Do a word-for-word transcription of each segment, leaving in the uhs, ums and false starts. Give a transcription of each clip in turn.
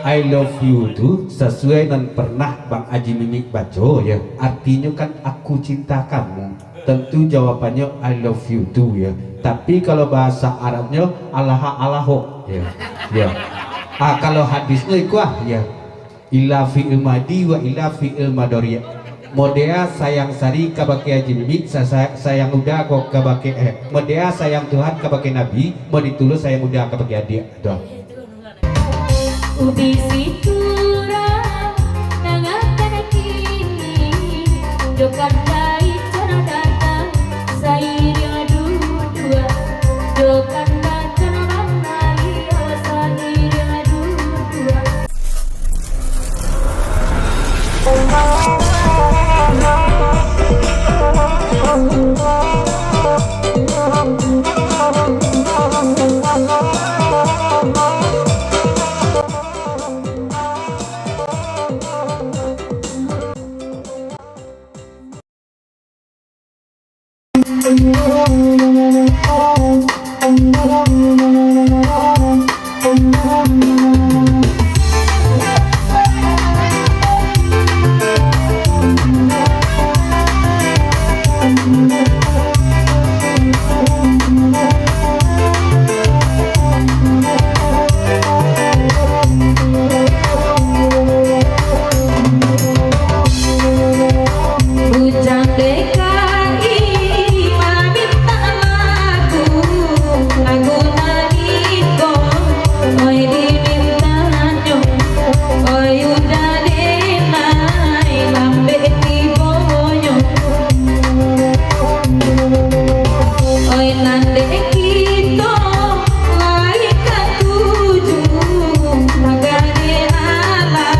I love you tu sasuai nan pernah Bang Aji Mimik baco, ya. Artinyo kan, "Aku cinta kamu." Tentu jawabannyo, "I love you too," ya. Tapi kalau bahasa Arabnyo, "Alaha alaho," ya. Ya. Ah, kalau hadisnyo iko ah, ya. Ila fi'il madi wa ila fi'il madori. Modea sayang sari kabake Aji Mimik, sa-, sa-, sayang uda ko kabake, eh, modea sayang Tuhan kabake Nabi, moditulus sayang uda kabake adiak. Tuh. Ubi siturah tangakan kini, jo kandai cara datang, sairiang duduak, jo kandai cara bamaliau, sairiang duduak. Bujang D K I mamintak lagu, lagu nan iko, oi dimintaknyo, oi uda denai, lambek tibonyo. Oi nan dek kito, lai katuju, tagak dek alah,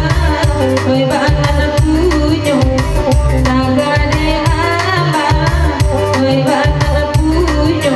oi bana punyo, tagak dek alah, oi bana punyo.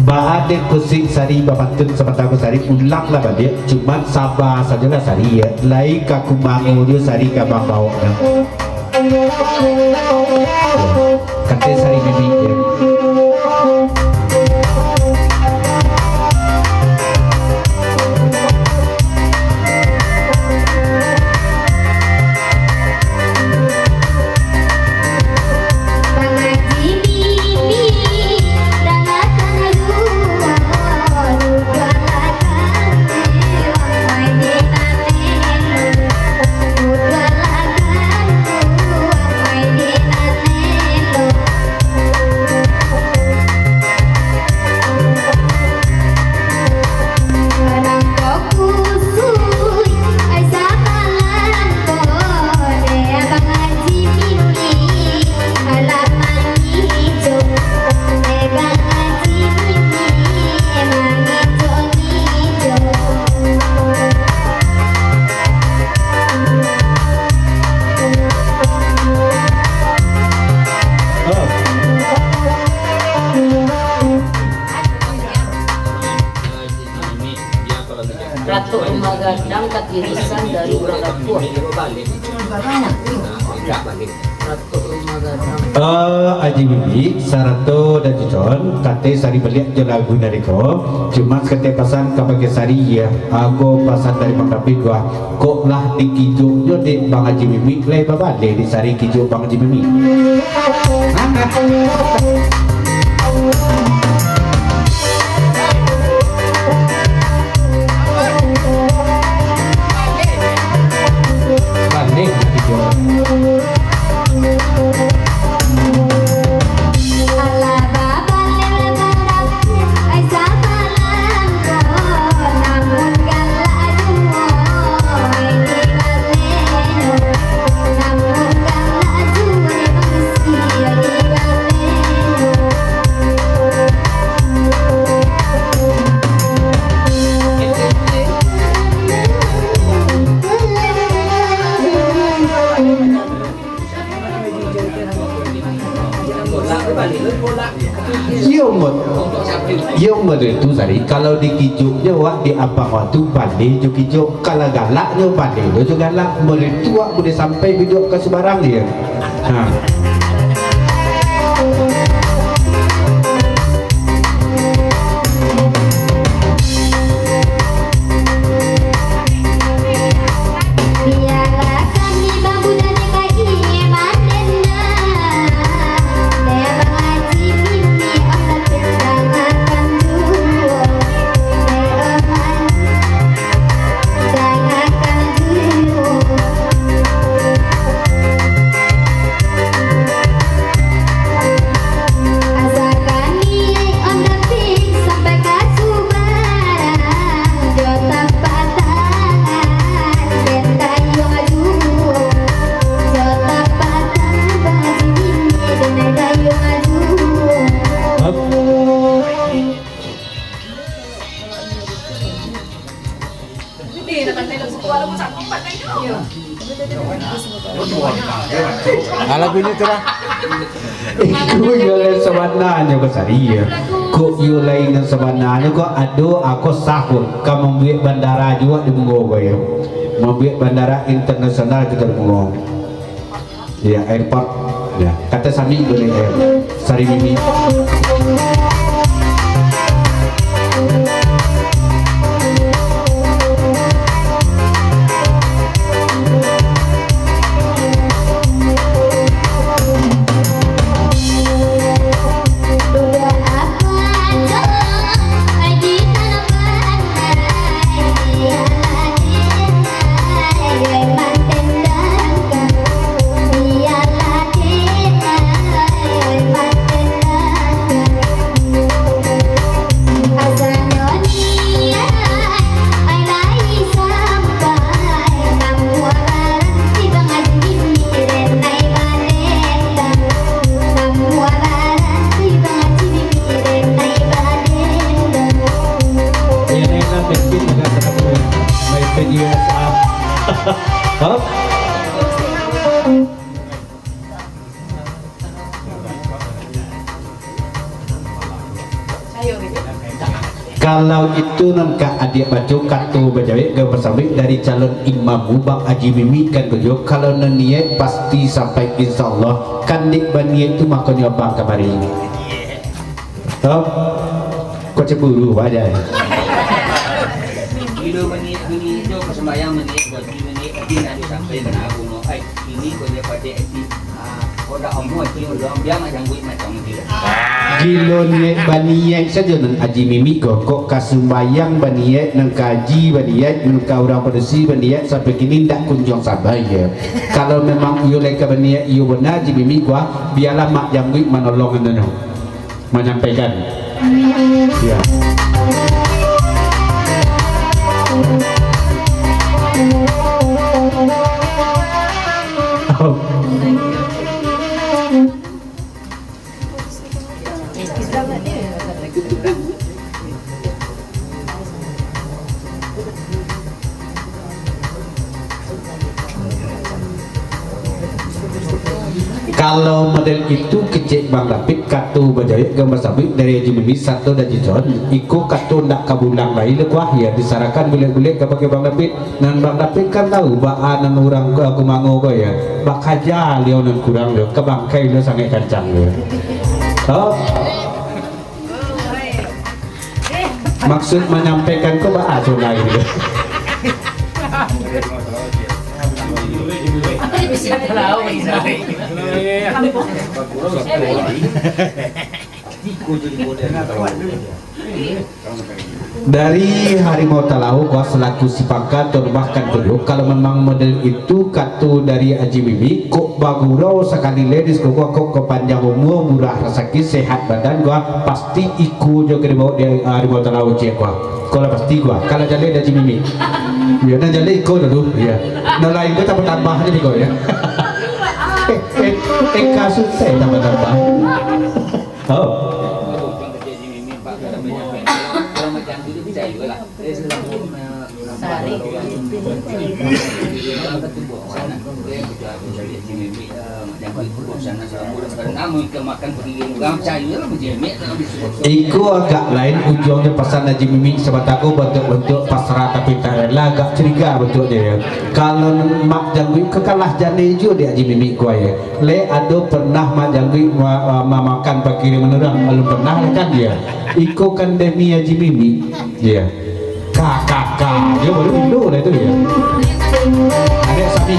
Baa dek kusik sari bapantun sapatah ko sari, ulanglah baliak, cuman saba sajolah sari, ya. Lai ka kumango jo sari ka bambawok, ya. Kato sari mimik, ya. Ratok Rumah Gadang katirisan dari urang dapua. Ratok Rumah Gadang. Eh, Aji Bibi, sarato Datuak John, kato sari baliak jo lagu nariko. Cuma sakatik pasan ka Bagia Sari, ya. Ago pasan dari Bang David, wah. Kok lah dikijoknyo dek Bang Aji Mimik, lai babaleh di sari kijok Bang Aji Mimik. Baleh dikijok. Iyo, mo-, iyo, model tu tadi, kalau dikijoknyo awak di abang awak tu, baleh jo kijok. Kalau galaknyo, baleh lo jo galak. Model tu awak buliah sampai biduak ka subarang, iyo. Ha. Ah, lagunyo tu lah. Iko iyo lai sabananyo ko sari, yo. Kok iyo lai nan sabananyo ko ado, ako sahun ka mambuek bandara juo di Bungo ko, yo. Mambuek bandara internasional kito di Bungo. Iya, airport. Ya, kato Sami buliah, eh, Sari Mimi. Ini enak, miskin, enak, enak, main P J S A. Hah? Kalau itu nan ka adiak baco kato bajawek gambang sabuik dari calon imam Bang Aji Mimi kan tu jo, kalau nan niaik pasti sampai, insya Allah. Kan dek baniaik tu makonyo abang kamari. Toh? Kok cemburu, Pak, jan? Gilo baniaik, baniaik jo, ka sumbayang baniaik, tapi baniaik, tapi nak sampai ka rumah. Ai, ini kau dia pakai, ah, kau dah amuah, kau dah biang macam buik macam tu. Gilo niaik baniaik sajo nan Aji Mimi ko, kok ka sumbayang baniaik, nan ka aji baniaik, nan ka urang padusi baniaik, sampai kini ndak kunjuang sabai, yo. Kalau memang iyo lai ka baniaik, iyo bana Aji Mimi ko, bialah Mak Jangguik manolong anaknyo. Manyampaikan. Ya. Kalau model itu kecek Bang David, kato bajawek gambang sabuik dari Haji Mimi sato Daji John, iko kato ndak ka bulang lai lekuah, ya, disarahkan bulek-bulek ka bakeh Bang David. Nan Bang David kan tahu, baa nan urang ka kumango ko, ya, bakaja liau nan kurang tu, ka bangkai liau sangaik kancang tu. Oh. Maksud manyampaikan ko baa Sunda gitu. Dari Harimau Talawa, selaku si pangka, atau bahkan tu, kalau memang model itu kato dari Aji Mimi, kok bagurau sakali lai di siko, kok, kok panjang umua, murah rasaki, sehat badan, gua pasti iko jo ka dibawa di, ah, Harimau Talawa ciek gua. Ko lah pasti gua. Kalau jaleh dari Aji Mimi. Yo, nan jaleh iko dulu, yo. Nan lain ko tambah-tambah aja iko, yo. Eh, eh, eh, kasus saya tambah-tambah. Oh. Iko agak lain ujuangnyo pasan Haji Mimik sabanta ko, bantuak-bantuak pasrah tapi tak rela, agak curiga bantuaknyo, yo. Kalau Mak Jangguik ko kalah janiah juo dek Haji Mimik ko, yo. Lai ado pernah Mak Jangguik ma-, mamakan pakiriman urang? Alun pernah lah kan, yo. Iko kan demi Haji Mimik. Iya. Ka, ka, ka. Dia baru rindu lah tu, ya. Adik Sami.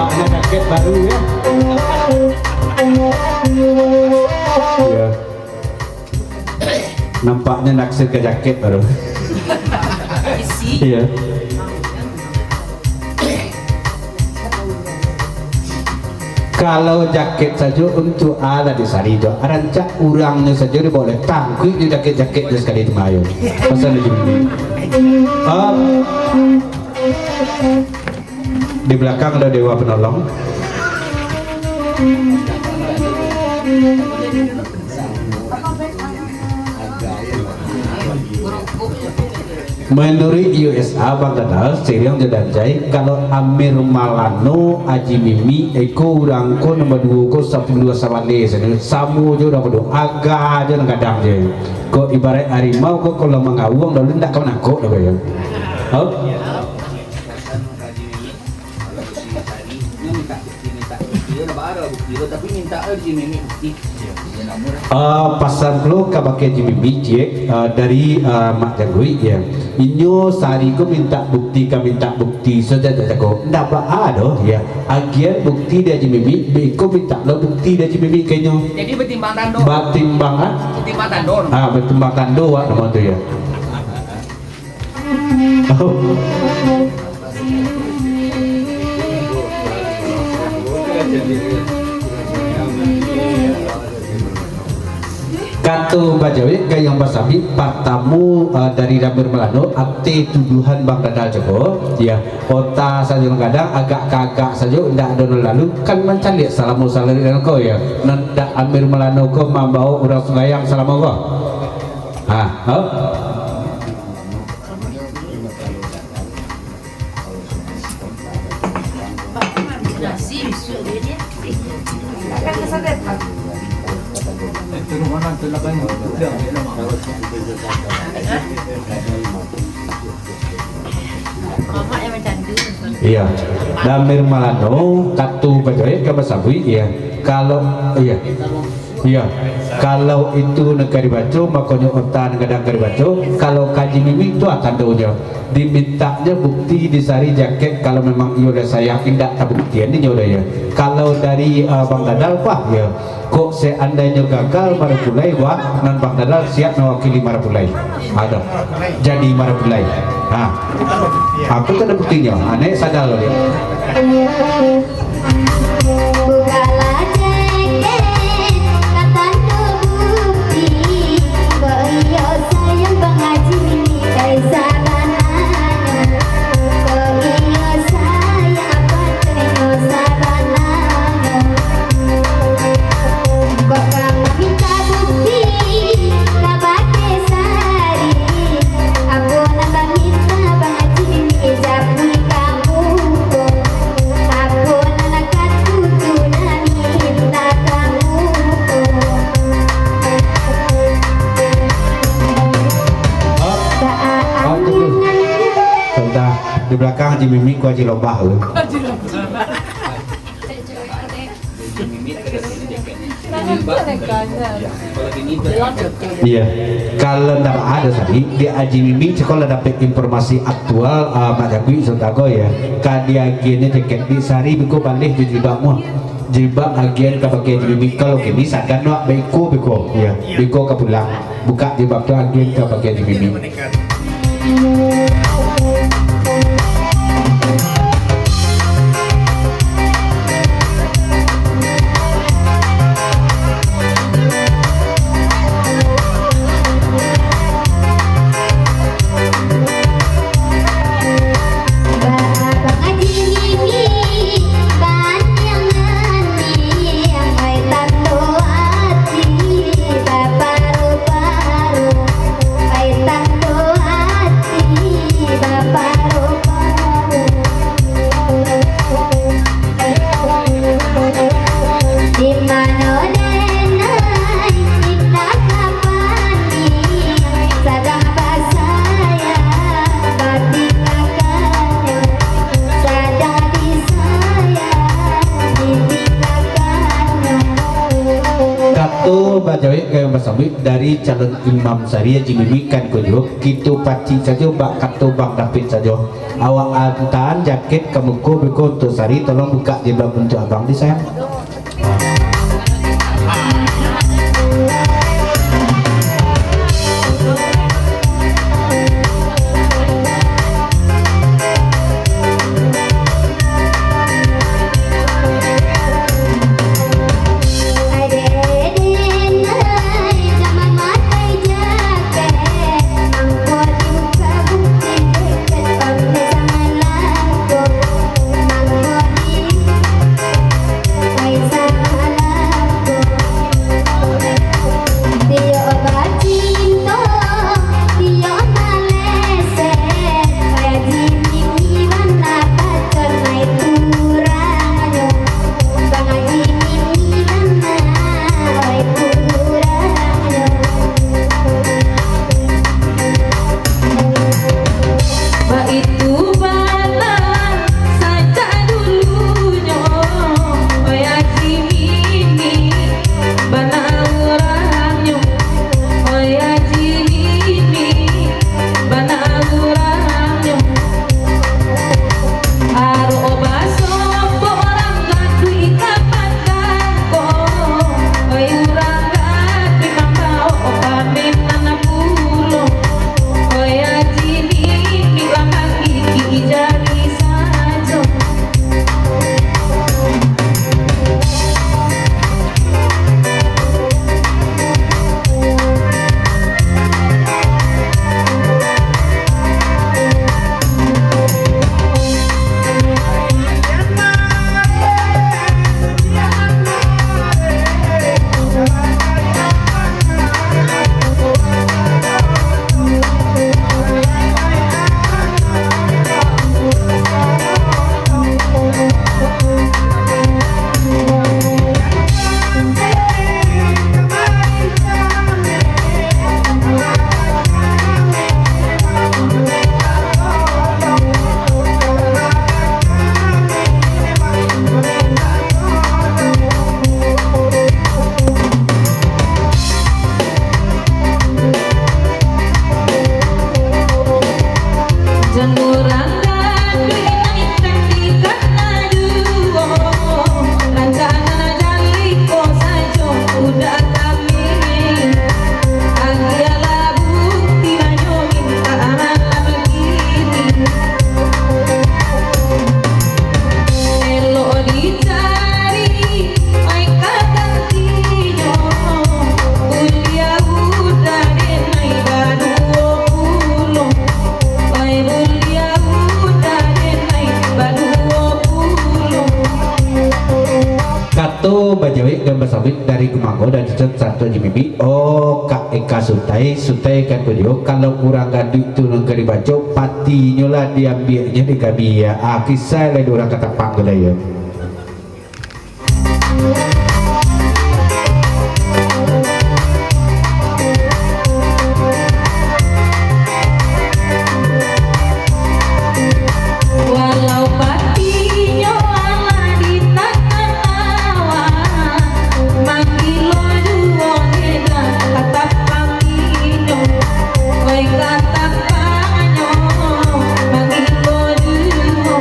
Nampaknyo jaket baru, ya. Iya. Nampaknyo naksir ka jaket baru. Iya. Kalau jaket sajo untuak alah disari jo, rancak urangnyo sajo dibawa oleh tangkuik jo jaket-jaketnyo sakali tu, ayo. Pasal lagi. Ah. Di balakang ado dewa penolong. Manuruik U S A, Bang Dadal, siriang jo Danjai, kalau Amir Malano, Aji Mimi, iko urang ko nomor duo ko sapuluah sabale sajo, samo jo urang ko, aga jo nan gadang je. Kok ibaraik harimau ko, kalau mangawuang, lalu indak ka manangkok doh, yo. Hop. Kalau si Sari, nyo mintak bukti, mintak bukti, yo, ndak ado bukti tu, tapi mintak Haji Mimi bukti. Yo, yo, namo dah. Ah, pasan pulo kabake Haji Mimi, ciek, ah, dari, ah, Mak Jangguik, yo. Inyo sari ko mintak bukti, ka mintak bukti, sajo jago. Ndak baa doh, yo. Agian bukti dari Haji Mimi, beko mintak lo bukti dari Haji Mimi ka inyo. Jadi, batimbang tando. Batimbang, ah? Batimbang tando. Ah, batimbang tando, wak, namo tu, yo. Kato bajawek gayuang basabik, partamo, eh, dari Amir Malano, ateh tuduahan Bang Dadal juo, yo. Ota sajo nan gadang, agak-agak sajo, indak ado nan lalu, kan mancaliak salamo salalu nan ko, yo. Nan dak Amir Malano ko mambaok urang sumbayang salamo ko. Ha, ha? Iya. Amir Malano, kato bajawek ka basabuik, iya. Kalau, iya. Iya, kalau itu nan ka dibaco, makonyo ota nan gadang ka dibaco. Kalau ka Haji Mimi tu, ah, tandonyo. Dimintaknyo bukti, disari jaket, kalau memang iyo lah sayang, indak tabuktian inyo doh, yo. Kalau dari, ah, Bang Dadal, wah, yo. Kok seandainyo gagal marapulai, wah, nan Bang Dadal siap mawakili marapulai. Ado. Jadi marapulai. Ha. Aku tu ado buktinyo. Ha, naik sadar lo dia. Bukalah jaket, ka tando bukti, kok iyo sayang Bang Haji Mimi, kai sabananyo. Kok iyo sayang, apo tu inyo sabananyo. Kok ka maminta bukti, ka bakeh sari, apo nan baminta Bang Haji Mimi, japuik ka muko. Apo nan katuju, nan minta ka muko. Hop. Hop, tunggu. Sabanta. Di balakang Haji Mimi, ko Haji Lobah tu. Iya. Kalau ndak ado sari, di Haji Mimi cako lah dapek informasi aktual, ah, Mak Jaguik Sotago, yo. Ka diagiahnyo jaket, disari biko baleh jo jilbab muah. Jilbab agiahan ka bake Haji Mimik. Kalau kini sagan wak baiko, beko. Iyo, beko ka pulang. Bukak jilbab tu, agiahan ka bake Haji Mimik. Kato bajawek gayuang basambuik dari calon Imam Sari Haji Mimik kan ko juo, kito pacik sajo bak kato Bang David sajo. Awak antaan jaket ka muko beko untuak Sari, tolong bukak jilbab untuak abang di, sayang. Baitu bana sajak dulunyo, oi Haji Mimik, bana urangnyo, oi Haji Mimik, bana urangnyo. Arok baso urang gaduik ka batako, oi urang gaduik mambao pamenan pulo, oi Haji Mimik, lamang gigi jari sajo. Jan urang gaduik nan ikan di kana juo, rancana jaleh ko sajo udah kami. Agiahlah bukti banyo mintak malam kini. Elok dicari, ai, ka gantinyo, buliah udah den ai baduo pulo. Ai, buliah udah den ai baduo pulo. Kato bajawek dan basambuik dari Gumanggo dan Dusun Santo Jimimi. Oh, Kak Eka Sutai, Sutai kan ko juo, kalau urang gaduik tu nan ka dibaco, patinyo lah diambiaknyo di kami, ya. Ah, kisah lai di urang Katapang tu lah, ya. Walau patinyo alah di tanawan, manggilo juo dek Katapang inyo, oi Katapang nyo, manggilo juo.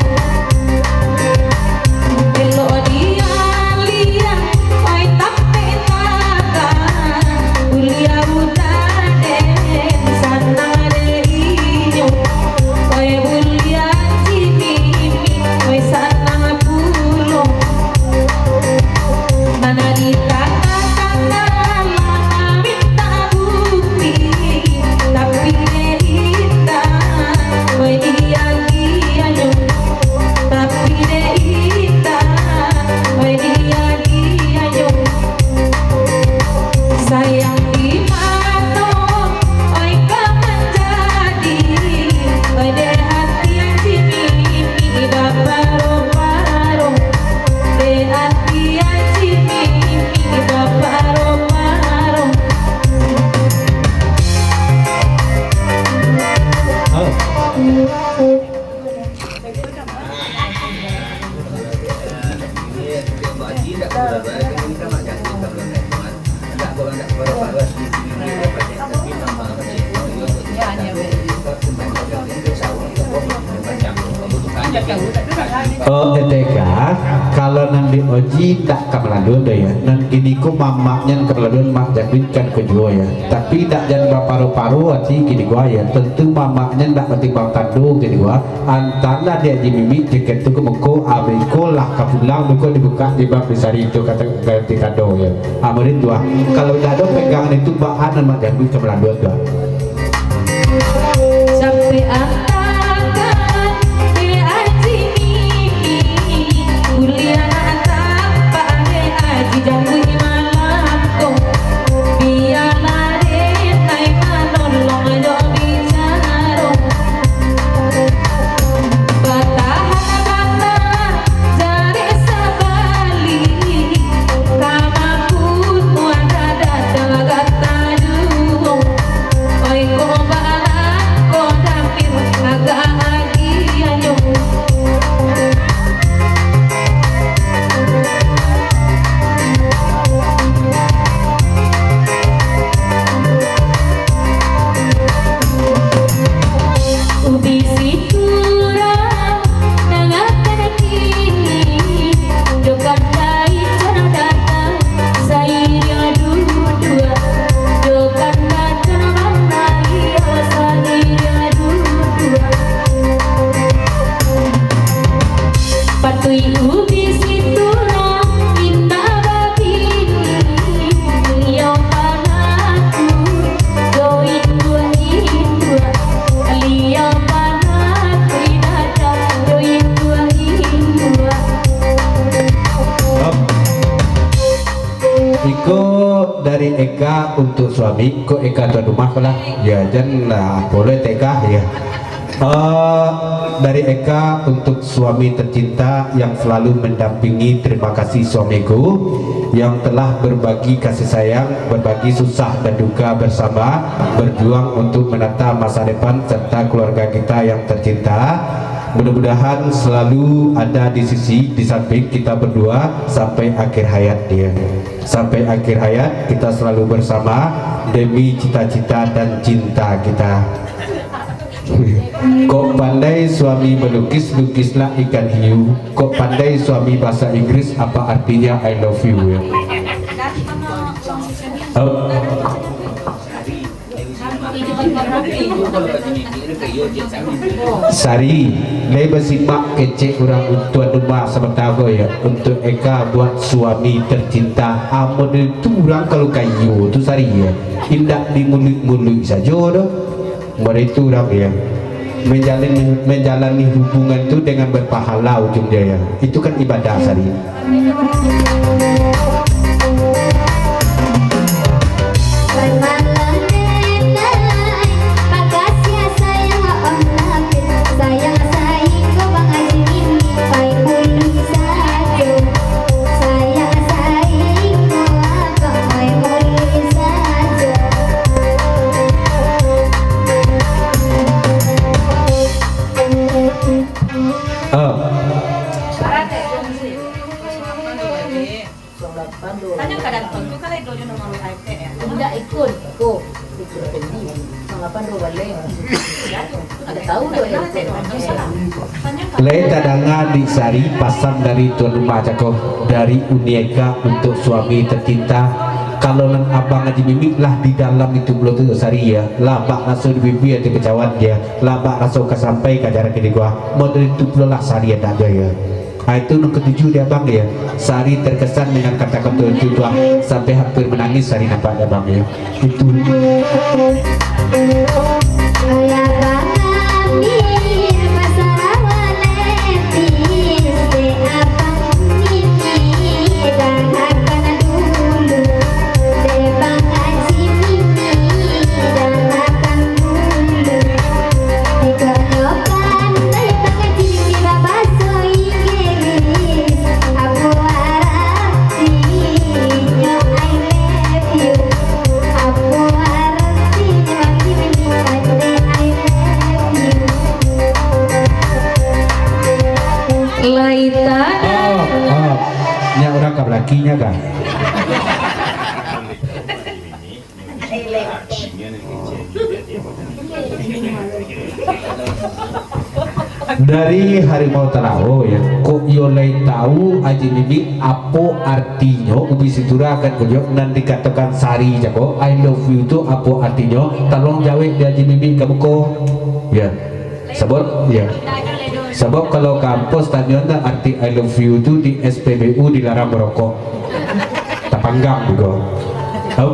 Oh, Eka, kalau nan di Oji ndak ka malaluan doh, ya. Nan kini ko mamaknyo nan ka malaluan, Mak Jabin kan ko juo, ya. Tapi ndak jan baparo-paro ati kini ko, ya. Tantu mamaknyo ndak batimbang tando kini ko. Antalah di Aji Mimik jaket tu ka muko, abih ko lah ka pulang, muko dibukak di bak di Sari tu, kato ganti kado, ya. Amurin tu, ah. Kalau ndak ado pegangan itu, baa nan Mak Jabin ka malaluan tu, ah. Sampai antakan di Aji Mimik, kuliah nak tampak di Aji Jangguik malam tu. Bialah den ai manolong jo bicaro. Batahan, batahan, jarek sabali. Ka mapun muada datang agak tajuo. Oi, ko barang ko dapir agak agiahnyo. Ubi siturang, tangan kiri, jo kandai cara datang, sairing duduak, jo kandai cara bambaia, sairing duduak. Patuik ubi siturang, indak babini, liau panaku, jo induak-induak, liau panaku, indak jo induak-induak. Iko dari Eka untuk suami, kok Eka tuan rumah ko lah. Ya, jan lah, boleh Eka, ya. Eh, dari Eka untuk suami tercinta yang selalu mendampingi, terima kasih suamiku yang telah berbagi kasih sayang, berbagi susah dan duka bersama, berjuang untuk menata masa depan serta keluarga kita yang tercinta. Mudah-mudahan selalu ada di sisi, di samping kita berdua sampai akhir hayat dia. Sampai akhir hayat kita selalu bersama demi cita-cita dan cinta kita. Kok pandai suami melukis, lukislah ikan hiu. Kok pandai suami bahasa Inggris, apa artinya I love you, ya? Hup. Sari, lai basimak kecek urang tuan rumah sabanta ko, ya, untuk Eka buat suami tercinta. Amun itu urang kalau kayo tu, Sari, ya, indak dimuluik-muluik sajo doh. Model itu urang, ya. Menjalani, menjalani hubungan tu dengan berpahala ujungnyo, ya. Itu kan ibadah, Sari. Ah. Tanyo ka Danton tu, kan lai dojo nomor W A P ya? Indak, iko, iko. Iko tadi. Mangapa dua balai? Kada tahu doh W A P. Lai tadanga di Sari pasan dari tuan rumah cako, dari Uni Eka untuk suami tercinta. Kalau nan abang Aji Mimik lah di dalam itu pulo tu, Sari, ya. Lah bak raso di bibia tu kacawan, ya. Lah bak raso ka sampai ka jarak di gua. Model itu pulo lah Sari, ya, tak ada, ya. Ah, itu nan katuju di abang, ya. Sari terkesan dengan kata-kata itu, tuah. Sampai hampir menangis Sari nampak di abang, ya. Itu. Lai tadanga. Oh, oh. Nya urang ka balakinya kah? Dari Harimau Talawo, ya, kok iyo lai tahu Aji Mimik apo artinyo, ubi siturakan ko jo nan dikatokan Sari cako, "I love you" tu apo artinyo? Tolong jawek di Aji Mimik ka muko. Ya. Sabab, ya. Sabab kalau kampus tanyo ndak arti "I love you" tu di S P B U dilarang merokok. Tapanggang jugo. Tahu?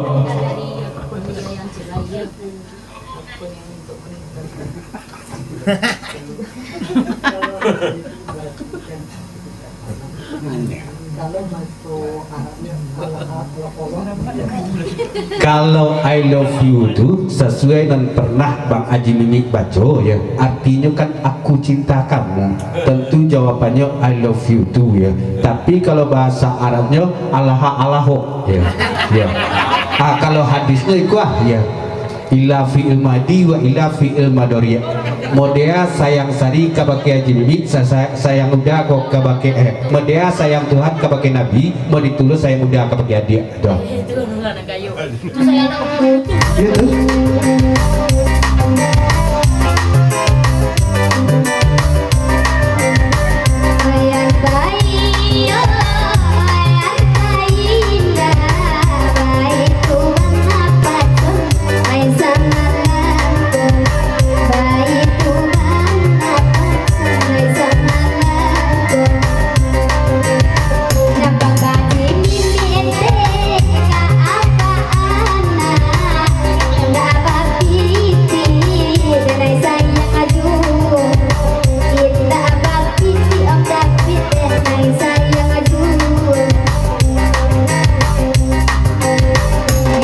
Kalau "I love you" tu sasuai nan pernah Bang Aji Mimik baco, ya, artinyo kan "Aku cinta kamu". Tentu jawabannyo "I love you" tu, ya. Tapi kalau bahasa Arabnyo "Alaha alaho", ya. Ya. Ah, kalau hadisnyo iko, ah, ya. Ila fi'il madi wa ila fi'il madori. Modea sayang Sari kabake Aji Mimik, sa-, sa-, sayang Uda ko kabake, eh, modea sayang Tuhan kabake Nabi, moditulus sayang Uda kabake adiak. Dah. Itu tu.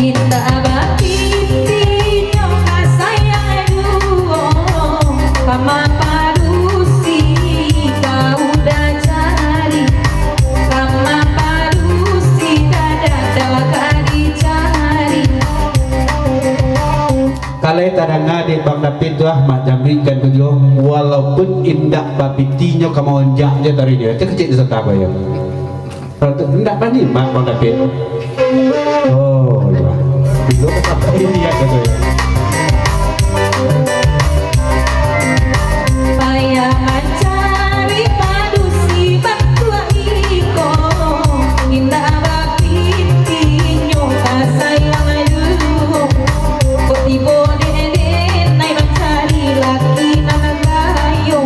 Indak bapitinyo ka sayang juo, kama padusi ka Uda cari, kama padusi ka Dada ka dicari. Kalau tadanga dek Bang David tu, ah, mak jambik kan tu juo, walaupun indak bapitinyo ka maonjak jo tadi nyo, tu kecek tu sata apa yo? Kalau tu indak bani mak Bang David. Oh, iyo. Bilo ka sampai ini ya, kata yo. Payah mancari padusi bantuak iko, indak bapitinyo ka sayang juo. Kok tibo dek-dek nai mancari laki nan bayo.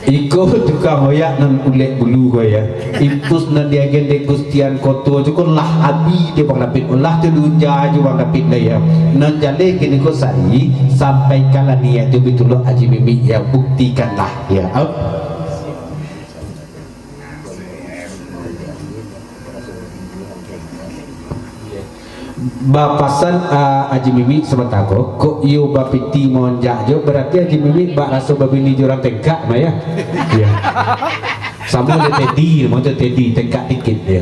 Iko tukang oyak nan ulek bulu ko ya. Impus nan diagian dek Gustian Koto tu ko lah abih dek Bang David. Lah tu lunja jo Bang David lah ya. Nan jaleh kini ko Sari, sampaikanlah niat tu bitulok Aji Mimik ya. Buktikanlah ya. Au. Bapasan, ah, Aji Mimik sabanta ko, kok iyo bapiti maonjak jo, barati Aji Mimik bak raso babini jo urang tengkak mah, ya. Iyo. Samo jo Teddy, samo jo Teddy, tengkak dikit, iyo.